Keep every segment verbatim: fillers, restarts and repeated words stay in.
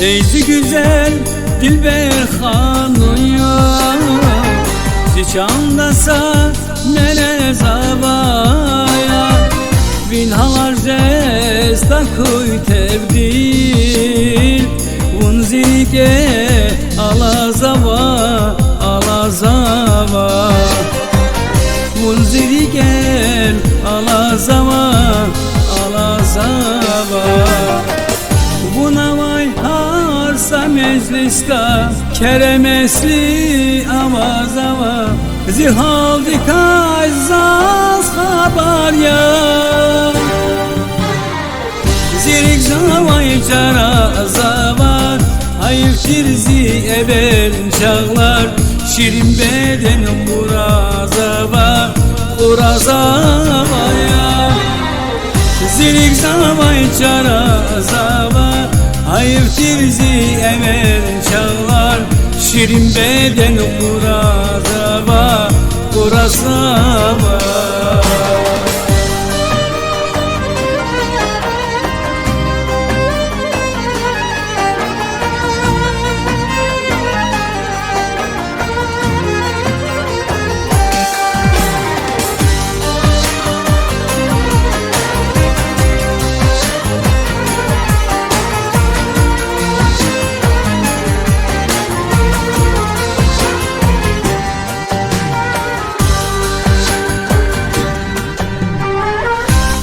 Эй зи гуьзел дилбер ханум я, зи чанда са мелез авай я, ви гьалар жез такуй тебдил, вун зи рикӀел алаз ава, алаз ава. Вун зи рикӀел алаз ава, алаз ава. Вун авай гьар са межлисда керемесли аваз ава. Зи гьалдикай заз хабар я. Зи рикӀ завай чара зава, гьайиф тир зи эвел чагълар, ширин беден къура зава, къура зава я. Зи рикӀ завай чара зава, гьайиф тир зи эвел чагълар, ширин беден къура зава, къура зава.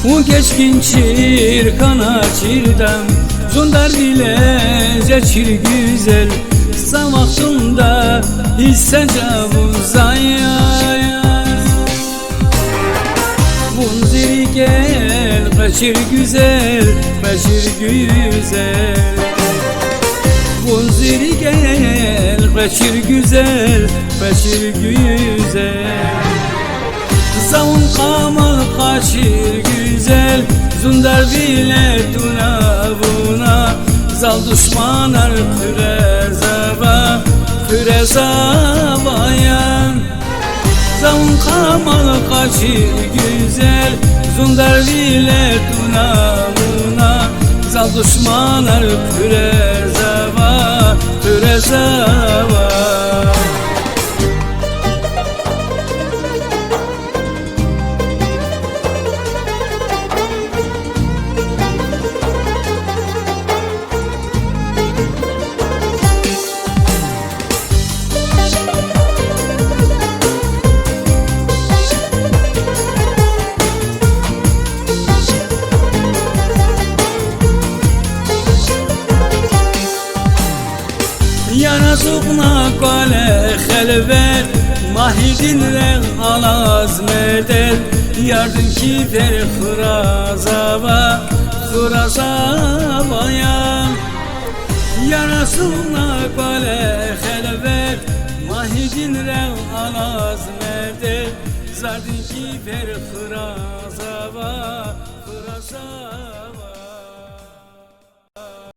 Вун кечгин чир хьана чирдан, зундарвиле жечир гуьзел, са вахтунда гьисс жавуз ая. Вун зи рикӀел къвечир гуьзел, къвечир гуьзел. Вун зи рикӀел къвечир гуьзел, къвечир гуьзел. За вун къамал къачир гуьзел, зундарвиле туна вуна, зал душманар хъуьрезава, хъуьрезава я. За вун къамал къачир гуьзел, зундарвиле туна вуна, зал душманар хъуьрезава, хъуьрезава. Яр ацукьна кӀвале хелвет, Магьидин регъв алаз медет, ярдин кефер хуразава, хуразава я. Яр ацукьна кӀвале хелвет, Магьидин регъв алаз медет, ярдин кефер хуразава, хуразава.